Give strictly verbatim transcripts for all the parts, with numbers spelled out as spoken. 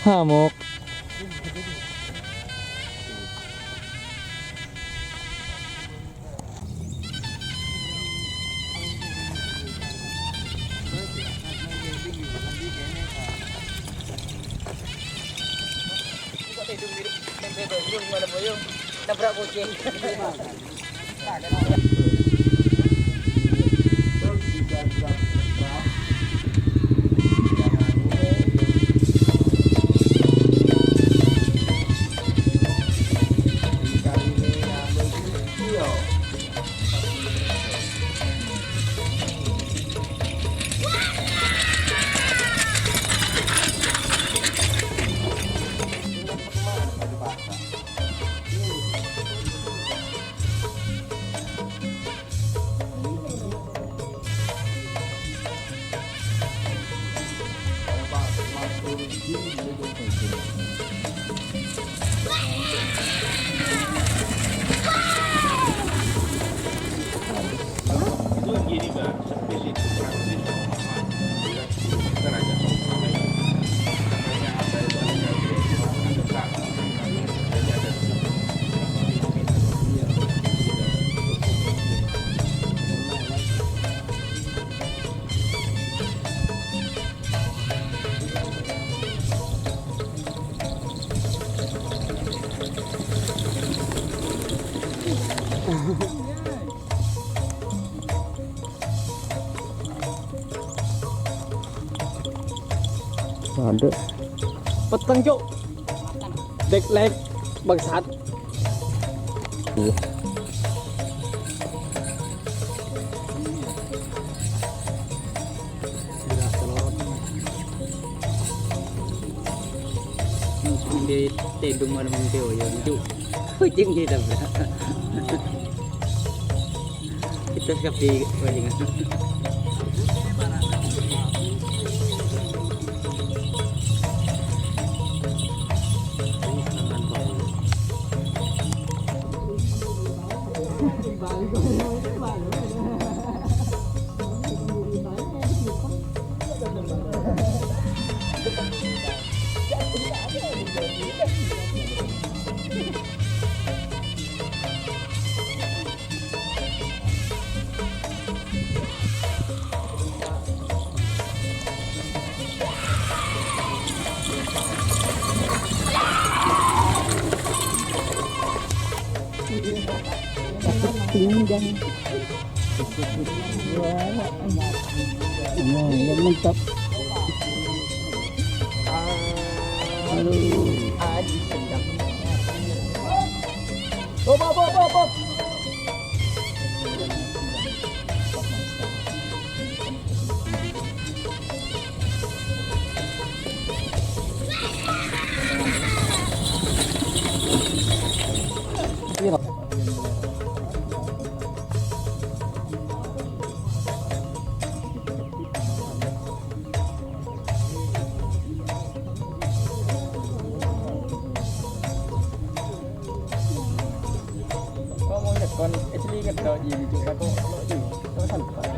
Ngamuk. Nabrak kucing. Ada. Peteng, Cuk. Dek lek, bangsat. Iya. Di tedung malam itu ya, itu. Kucing kita, bro. Kita sepi, kucing. Pinggang. Wah, yang mantap. Aduh. Hop, hop, hop, hop, hop. Ngomong tekon, asli ngetok di lucu tako, lo di, lo santai.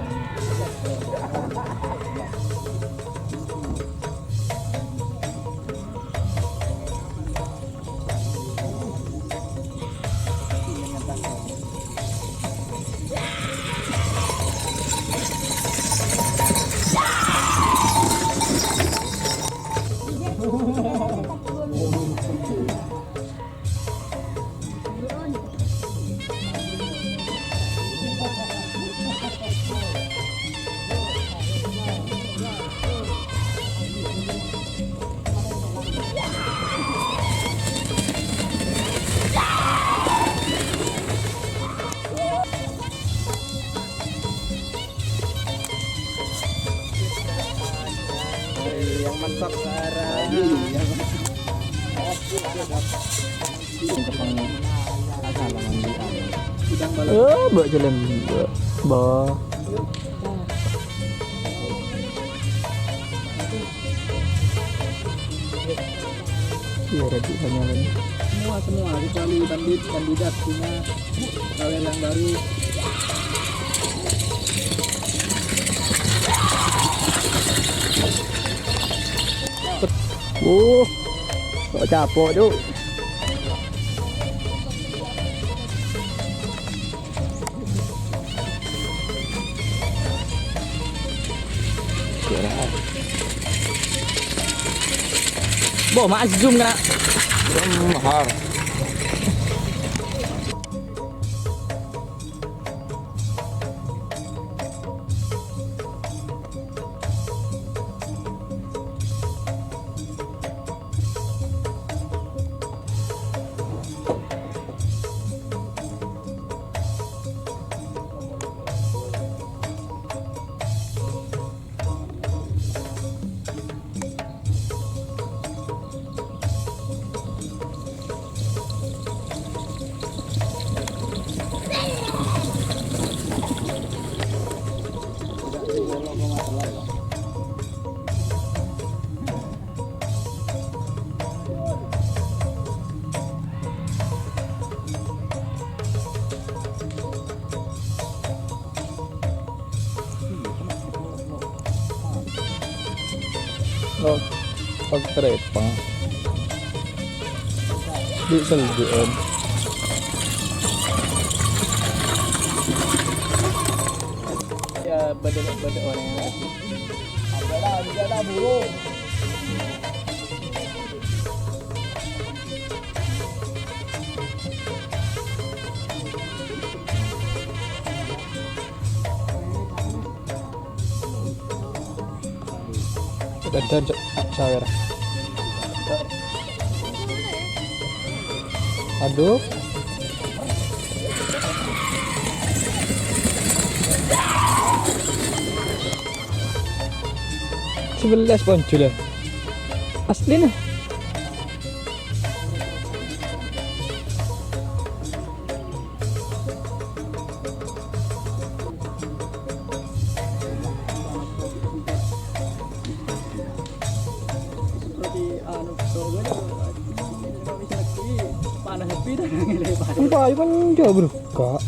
Yang mantap. Eh, Mbak Jalem, Mbak. Bah. Iya, tadi tanya lagi. Semua, semua, kecuali bandit, kandidat, cuma kalau yang baru. Set. Wuh. Kok capok, Cuk? Bo, ma' zoom kena. Mahar. Lo, pagkarepang. Di' seldu'en. Ya, bâdâ, bâdâ orèng. Ada lah, ada lah, burung. Dandan, Cok. Sawer. Aduh. Sebelas ponjol, ya. Asli, nah. Seperti anu, panas lebih dah. Kan payu kan jauh, Bro. Kak.